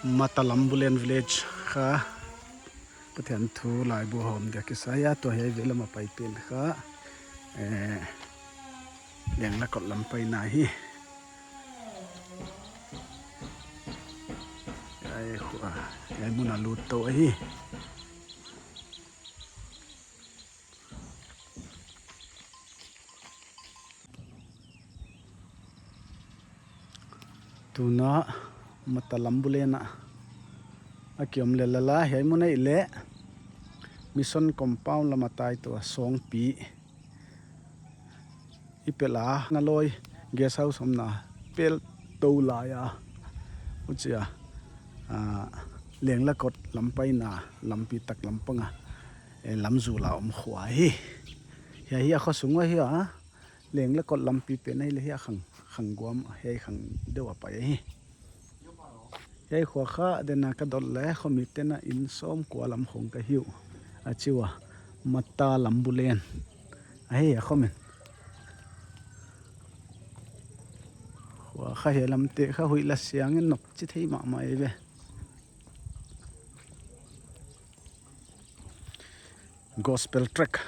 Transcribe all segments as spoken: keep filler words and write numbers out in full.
Matalambulen village kha Pathian thu laibu hawm dia kisai a, tua hiai vei lam a pai pen kha, eh, Lenglakot lam paina hi. Hiai khua, hiai mun a lut tou ahi. Tuna Matalambulen a kiom lel a, hiai mun ah i leh Mission Compound lam a tai tou a, Sawngpi i pel a, Ngalawi guest house omna pel tou lai a, huchia, ah, Lenglakot lam paina lampi tak lam pang a, eh, lam zul a om khua hi. Hiai hi a khosung ahi a, Lenglakot lampi pen ahi leh hiai khang, khang guam, hiai khang deuh a pai ahi. Hiai khua kha dena ka dot leh khomite'n a inn sawmkua lam khong ka hi uh. A chi ua, Matalambulen ahi a khomin. Khua kha hiai lamte kha huih la siang in nop chi thei mahmah ei ve. Gospel tract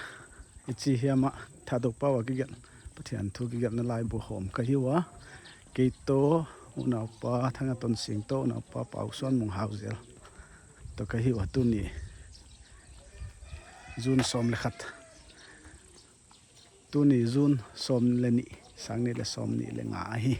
i chi hiam a, Thadou pau a kigelh, Pathian thu kigelhna laibu hawm ka hi ua. Kei toh unaupa Thangatonsing toh unaupa Pausuanmung Hauzel toh ka hi ua. Tuni June sawm leh khat, tuni June sawm leh nih, sang nih leh sawmnih leh nga ahi.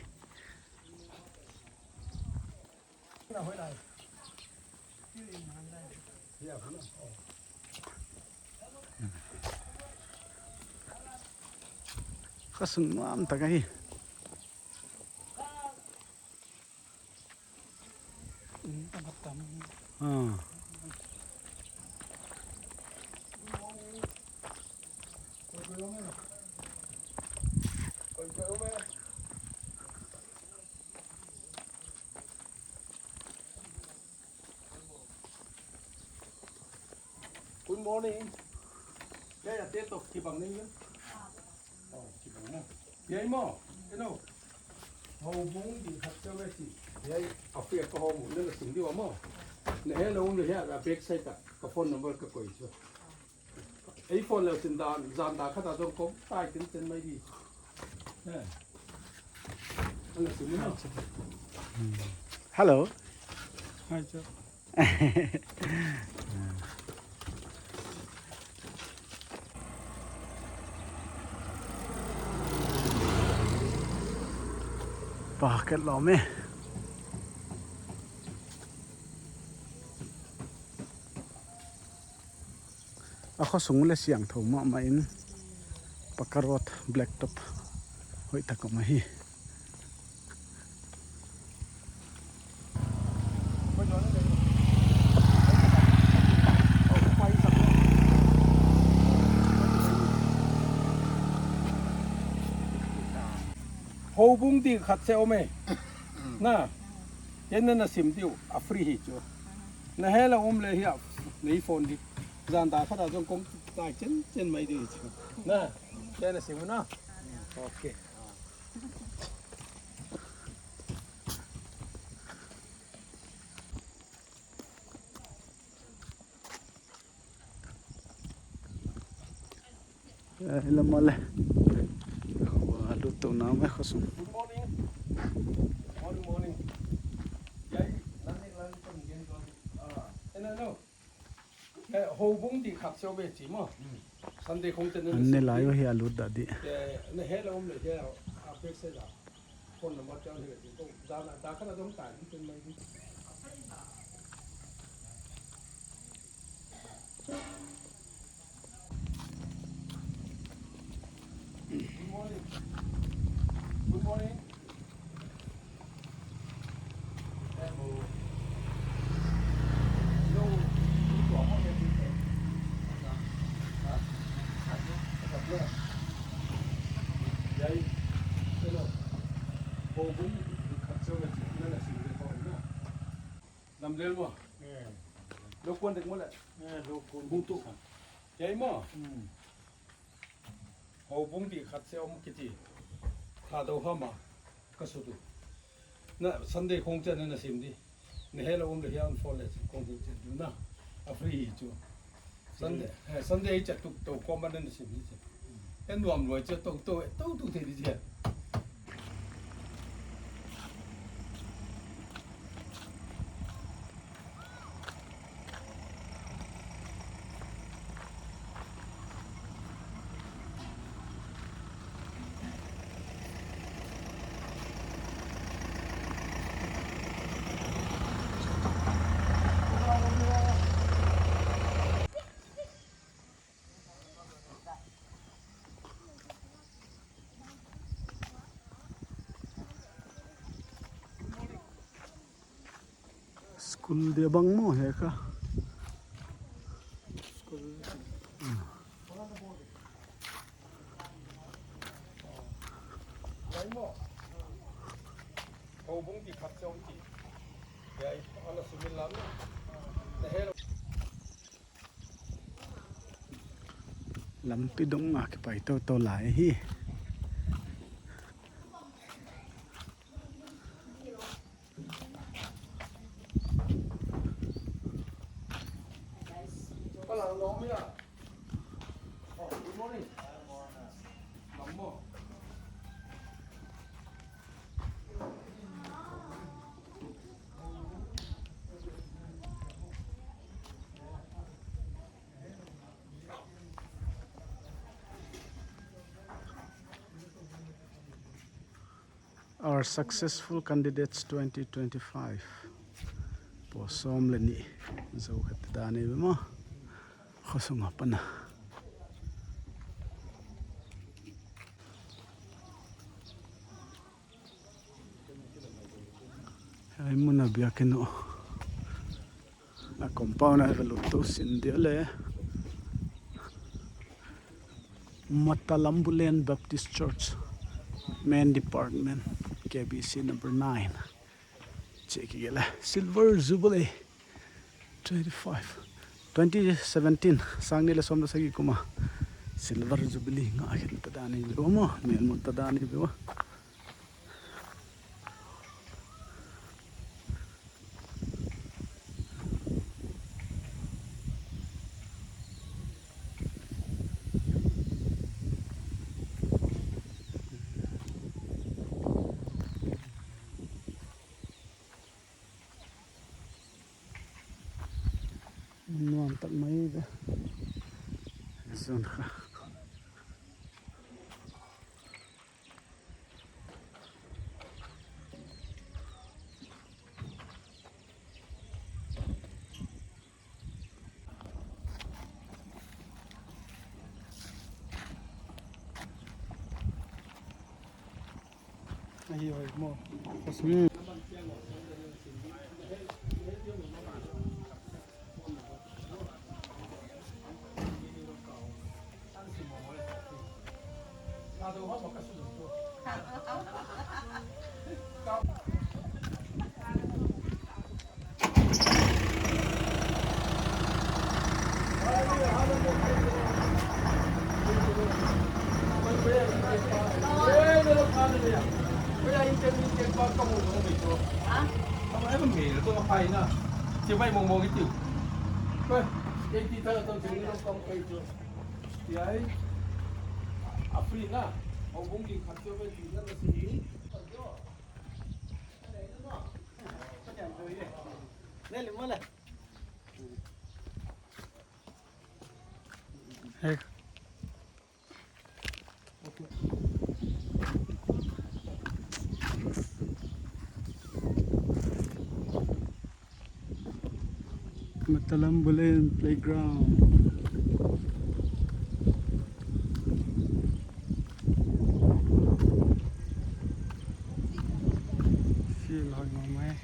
Khosung nuam tak ahi. Ah. Good morning. Ya, ya, te tok kibang ni ya. Oh, kibang mo. Ya, mo. Eno. Houbung di khat chauh e chi. Ya, a fia ka houbung na sim di ua mo. Na hello, na hia, a back side a ka phone number ka koih chu. Ei phone leh sin dan, zan dan khat a zong kou tai tin chen mai di. Eh. Ana sim mo. Hello. Hi, sir. Pakhat lawm e. A khosung leh siangthou mahmah in, pucca road, blacktop hoih tak om ahi. Houbung di khat se om e. Na, ken na na sim di uh, a free hi chu. Na hello om leh hia, nei phone di. Zan dan khat a zong kou tai chen chen mai di chu. Na, ken na sim na. Okay. Eh, lam a leh. Khua lut tou na mai khosung. Good morning. Morning, morning. Yai, nani, nani, nani, ah, eno, eno. Eh, houbung di khat se om e chi mo. Sunday khong ten an ne lai ua hi a lut dah di. Eh, na hello om leh hia, a back side a phone number chauh hi ka chi kou. Zan dan khat a zong tai tin chen mai di. Good morning. Good morning. Lam lel mo. Eh. Lo kuan dek mo le. Eh, lo kuan. Bung tu. Yai mo. Hmm. Houbung di khat se om kiti. Thadou ham a ka sut uh. Na Sunday khong chiang na na sim di. Na hel a um leh hiai phone leh kong hih chiat ding na. A free hi chu. Sunday, eh, Sunday chiah tuk tou kawm a na sim hi chiat. En nuam lua chiat tou tou, tou tou thei di chiat. School dia bang maw hiai kha. School. Lampi dong a kipai toutou lai hi. Our successful candidates twenty twenty-five. Post sawm leh nih zou khat dan ei ve maw. Khosung apan a. Hiai mun a biakin uh. A compound a va lut tou sin dia leh. Matalambulen Baptist Church, main department, K B C number nine. Check it leh. Silver Jubilee twenty-five. Twenty seventeen, sang nih leh sawm leh sagih kum a Silver Jubilee ngah khit ta dan ei ve maw, melmun ta dan ei ve maw. Nuam tak mai ve. Zon kha. Ahi, ahi, maw. Hmm. Matalambulen Playground. Feel hoi mahmah e.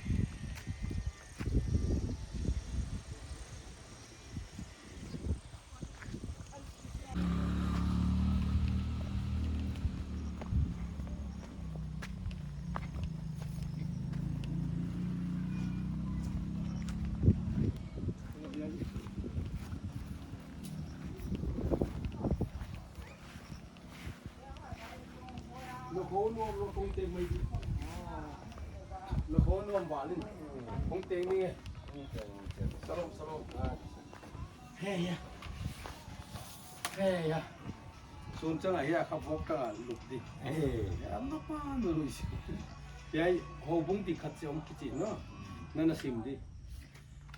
Khawng nuam val in. Hong teng ni nge. Salom, salom. He ya. He ya. Sun chang a hia kha bawk ka lup di. He. Am na pa na lui si. Hiai houbung di khat se om kichi no. Na na sim di.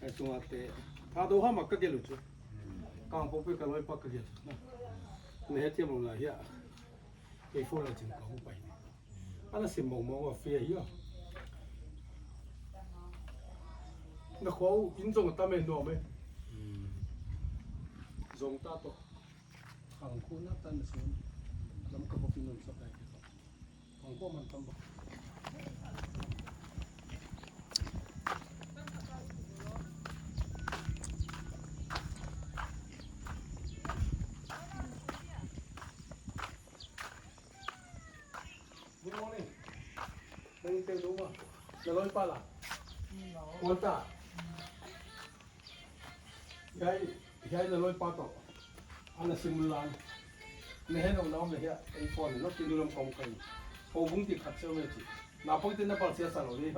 Hiai sunga te. Tha do ha ma ka gel u chu. Kang pok pe ka loi pa ka gel. Na he tiam lo na hia. Kei fo la chin ka hu pai. Ana sim mong mong a fia hia. Na khua in zong ta me nuam e. Zong ta to. Khang khu na tan sun. Lam ka ko pin nun sa dai ke to. Khang khu man tam ba. Good morning. Nang te lu ma. Na loi pa la. Kuan ta. Hiai, hiai na loi pa to. Ana sim lan. Na he no na om le hia. Ei phone no kin du lam kong kai. Houbung di khat se me chi. Na poi te na pal sia sa lo ni.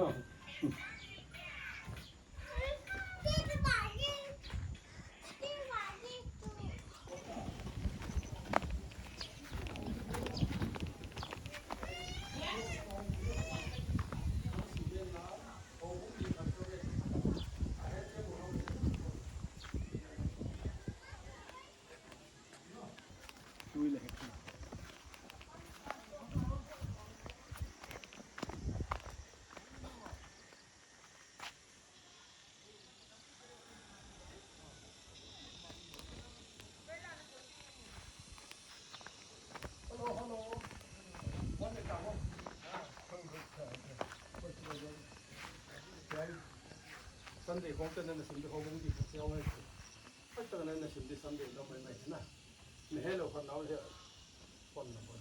Sunday khong te na na sim di houbung di khat se om e. Khat te na na sim di Sunday dam mai mai na. Na he lo khat na om le. Phone number.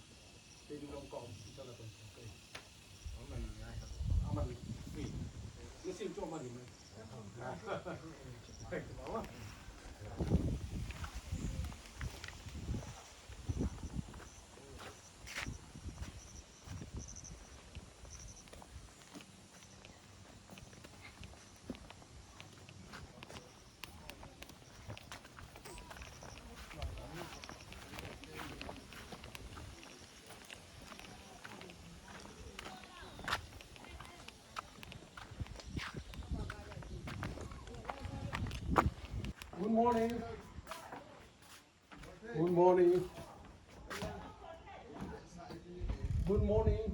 Kei lung kong, kong, kong, kong. Aman ngai. Aman. Ni sim chu aman ni mai. Good morning. Good morning. Good morning.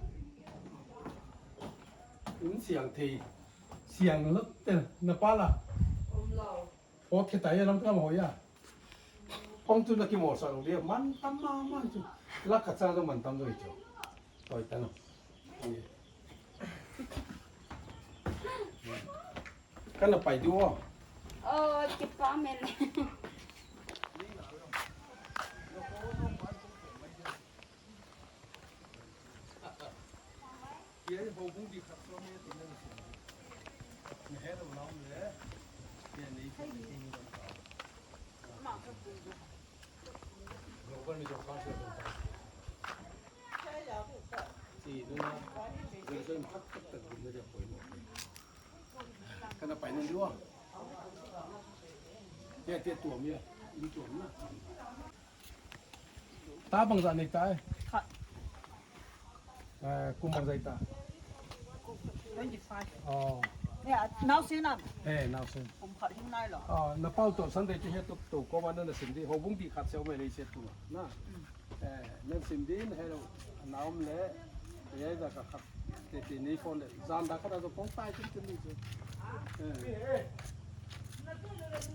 In siang thei. Siang lak te na pa la. Om lo. Pawt khe tai lam ka maw ia. Pawng chu na ki maw sa lo dia. Man tam ma man chu. Lak ka cha lo man tam lo i chu. Toi ta no. Ka na pai di o. Oh, kipak mai le. Hiai houbung di khat se om e, tin na na sim. Na he lo na om le. Hiai nei phone ni dong ka. Local ni dong ka se dong ka. Ti nu na. Zeng zeng tak tak tak ding na dia poi mo. Ka na pai na di o. Hiai te tuam ia. In tuam na. Ta bangzah nei ta e? Khat. Eh, kum bangzah ta? Twenty-five. Oh. Ya, nausen am? Eh, nausen. Kum khat hing nai lo. Ah, na pau toh Sunday te hiai toh, toh ko ma na na sim di, houbung di khat se om e lei se tu. Na. Mm. Eh, na sim di, na he lo, na om le, eh, da ka khat. Te te nei phone le. Zan da ka da zo kong tai kin kin ni zo. Eh.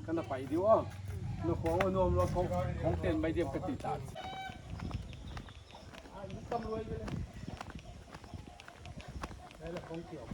Ka na pai di o. Na khong o nuam lo khong, khong ten mai diam ka ti ta. Ah, ni kam luai le. Ai la khong kiau.